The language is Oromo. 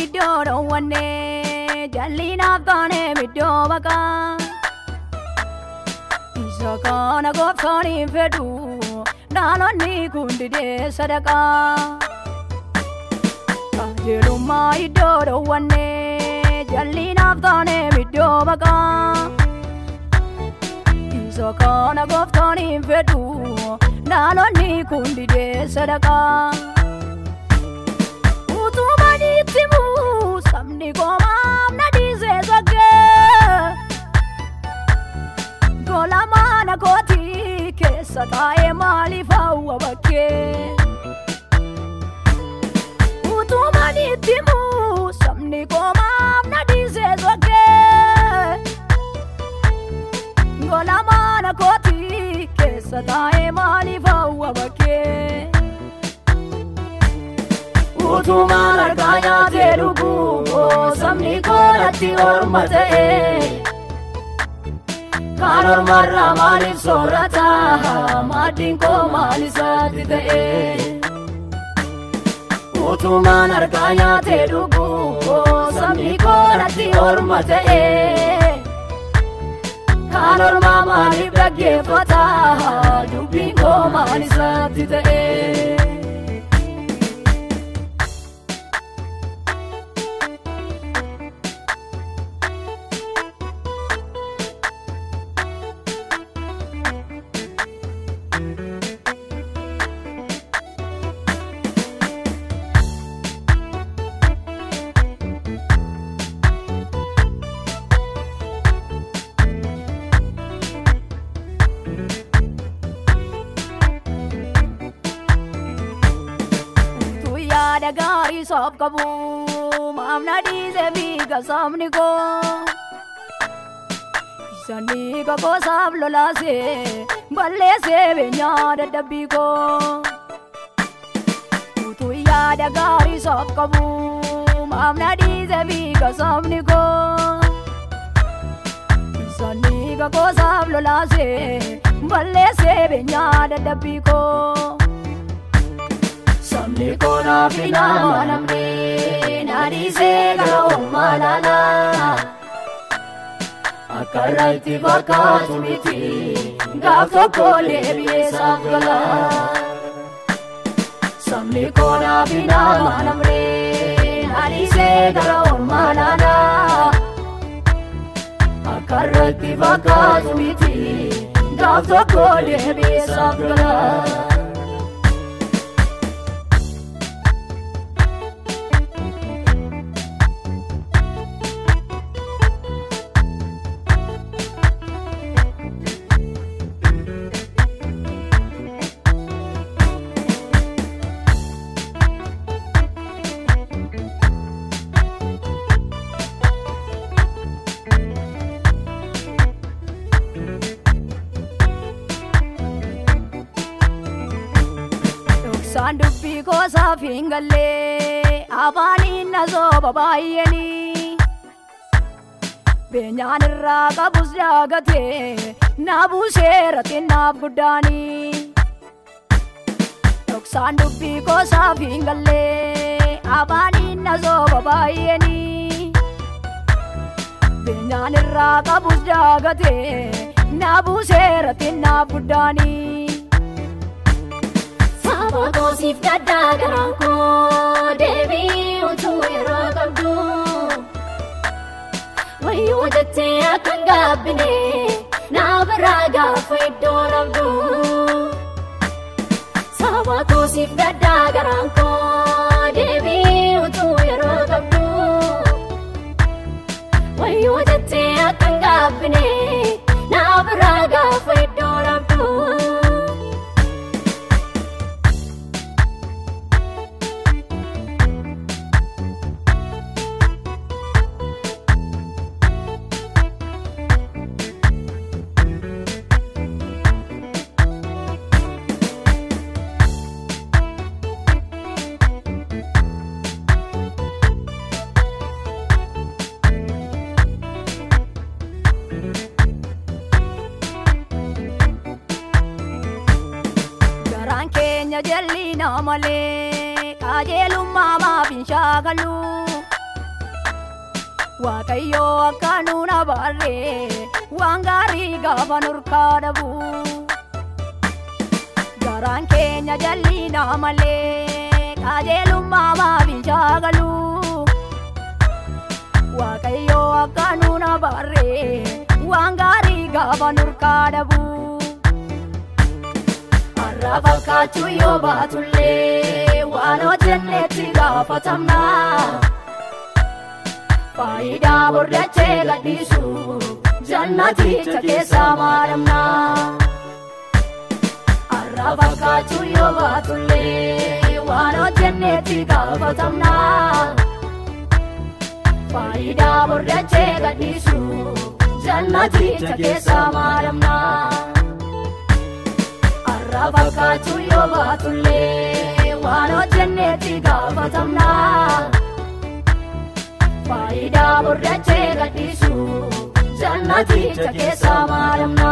Iddoo dhoowwanne jalli naaf taane iddoo baqaa. Isa kana gooftaan hin fedhu dhaloonni kun didee sadaqaa. Qajeelummaa iddoo dhoowwanne jalli naaf taane iddoo baqaa. Isa kana gooftaan hin fedhu dhaloonni kun didee sadaqaa. Utuu sabni koo maaf na dhiisee sokkee gola mana kootii keessa taa'ee maaliif hawwa bakkee. Utuu manitti muu sabni koo maaf na dhiisee sokkee gola mana kootii keessa taa'ee maaliif hawwa bakkee. Utumaan harkaa nyaatee dhugu sabni koo natti orma ta'e. Kan ormarraa maaliif soorata maaddiin koo maal isaatti ta'e. Utumaan harkaa nyaatee dhugu sabni koo natti orma ta'e. Kan ormaa maaliif dhaggeeffata dubbiin koo maal isaatti ta'e. Yaada gaarii soof qabu maaf na dhiisee fiiga sabni koo. Isaan kakoosaaf lolaasee balleessee beenyaa dadhabbii koo. Utuu yaada gaarii soof qabu maaf na dhiisee fiiga sabni koo. Isaan kakoosaaf lolaasee balleessee beenyaa dadhabbii koo. Sabni koo naaf hin amanamne na dhiisee gara ormaa laala. Akka irraa itti fakkaatu miti gaaf tokko deebi'ee isaaf gala. Sabni koo naaf hin amanamne na dhiisee gara ormaa laala. Akka irraa itti fakkaatu miti gaaf tokko deebi'ee isaaf gala. Dhoksaan dubbii koosaaf hin gallee afaaniin na sooba baay'eenii. Beenyaan irraa qabus daagatee na buuseera xinnaaf guddaanii. Dhoksaan dubbii koosaaf hin gallee afaaniin na sooba baay'eenii. Beenyaan irraa qabus daagatee na buuseera xinnaaf guddaanii. Saba koo siif gaddaa garaan koo deebii utuu yeroo qabdu. Wayyuu jettee akka hin gaabbine na biraa gaafa iddoo dhabdu. Saba koo siif gaddaa garaan koo deebii utuu yeroo qabdu. Wayyuu jettee akka hin gaabbine na Jallina malee qajeelummaa maaf hin shaakalu. Waaqayyo akka nuun abaarree waan gaarii gaafa nurkaa dhabu. Garaan keenya jallina malee qajeelummaa maaf hin shaakalu. Waaqayyo akka nuun abaarree waan gaarii gaafa nurkaa dhabu. Har'a fakkaachuu yoo baatullee waan hojjennetti gaafatamna. Faayidaa bordachee gadhiisu jannaticha keessaa maaramna. Har'a fakkaachuu yoo baatullee waan hojjennetti gaafatamna. Faayidaa bordachee gadhiisu jannaticha keessaa maaramna. Har'a fakkaachuu yoo baatullee waan hojjennetti gaafatamna. Faayidaa bordachee gadhiisu jannaticha keessaa maaramna.